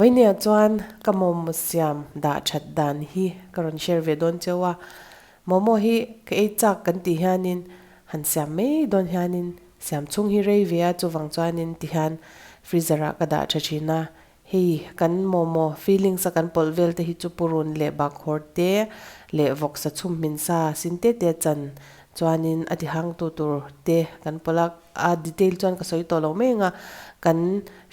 Vawinia chuan ka momo siam dah that dan hi ka rawn share ve dawn cheu a. Momo hi ka ei chak kan tih hianin han siam mai dawn hianin siam chhung hi rei ve a, chuvang chuanin ti hian freezer ah ka dah tha thin a. Hei kan momo feelings a kan pawlh vel te hi chu purun leh bakhawr te leh vawksa chhum hmin sa sin te te chan chuanin a ti hang tu tur te kan pawlh a, a detail chuan ka sawi tawh lo mai ang a, kan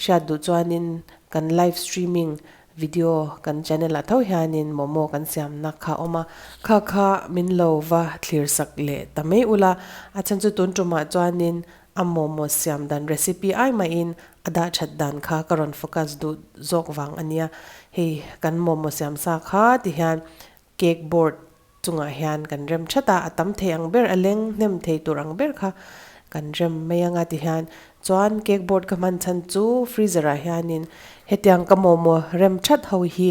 hriat duh chuanin kan live streaming video kan channel ah tho hianin momo kan siamna kha a awm a, kha kha min lo va thlir sak leh ta mai ula, a chhan chu tun tumah chuanin A momo siam dan recipe ai mahin a dah that dan kha ka rawn focus duh zawk vang a nia. Hei kan momo siam sa kha ti hian cake board chungah hian kan rem that a, a tam thei ang ber a leng hnem thei tur ang ber kha kan rem mai anga ti hian. Chuan cake board ka hman chhan chu freezer ah hianin hetiang ka momo rem that ho hi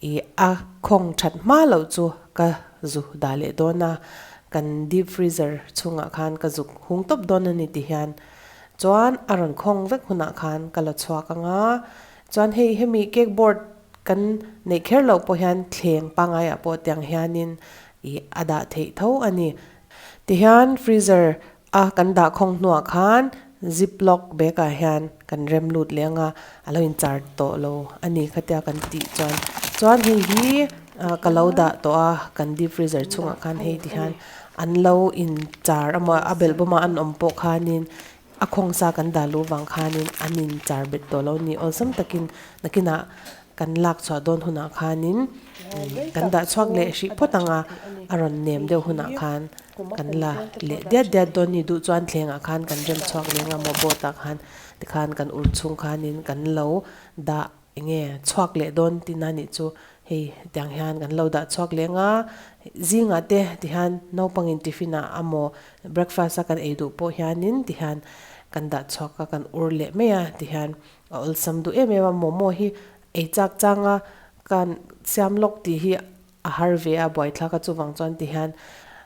I a khawng that hma loh chu ka zu dah leh dawn a, kan deep freezer chhungah khan ka zuk hung tawp dawn a ni ti hian chuan a rawn khawng vek hunah khan ka la chhuak ang a, chuan hei hemi cake board kan neih kher loh pawh hian thleng pangaiah pawh tiang hianin i a dah theih tho a ni. Tihian freezer A kan dah khawng hnuah khan zip lock bag ah hian kan rem lut leh anga a lo in char tawh lo a ni khatia kan tih chuan chuan hei hi ka lo dah tawh a kan deep freezer chhungah khan hei ti hian an lo in char emaw a belh bawm a an awm pawh khanin a khawng sa kan dah luh vang khanin an in char bet tawh lo a ni awlsam takin nakinah kan lak chhuah dawn hunah khanin kan dah chhuak leh hrih phawt ang a a rawn nem deuh hunah khan kan la leh diat diat dawn ni duh chuan thlengah khan kan rem chhuak leng a maw boat ah khan tikhan kan ur chhung khanin kan lo dah eng nge chhuak leh dawn tina nih chu hei tiang hian kan lo dah chhuak leng a zingah te tihian naupangin tiffin ah amaw breakfast a kan ei duh pawh hianin tihian kan dah chhuak a kan ur leh mai a tihian a awlsam duh em em a momo hi ei chak chang a kan siam lawk tih hi A har ve a buaithlak a chuvang chuan ti hian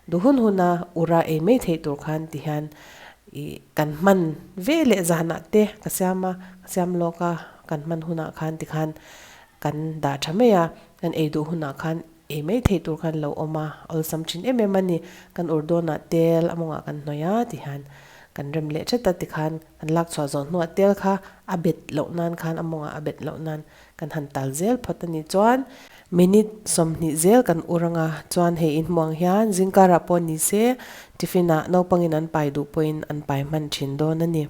duh hun hun a ura ei mai theih tur khan ti hian ih kan hman ve leh zanah te ka siam a, ka siam lawk a kan hman hunah khan ti khan kan dah tha mai a, kan ei duh hunah khan ei mai theih tur khan lo awm a, awlsam thin em em a ni. Kan ur dawnah tel a mawngah kan hnawih a ti hian kan rem leh thet a ti khan kan lak chhuah zawh hnuah tel kha a bet loh nan khan a mawngah a bet loh nan Kan han tal zel phawt a nih chuan minute 20 zel kan ur anga chuan hei inhmuang hian zingkarah pawh ni se tiffin ah naupangin an pai duh pawhin an pai hman thin dawn a ni.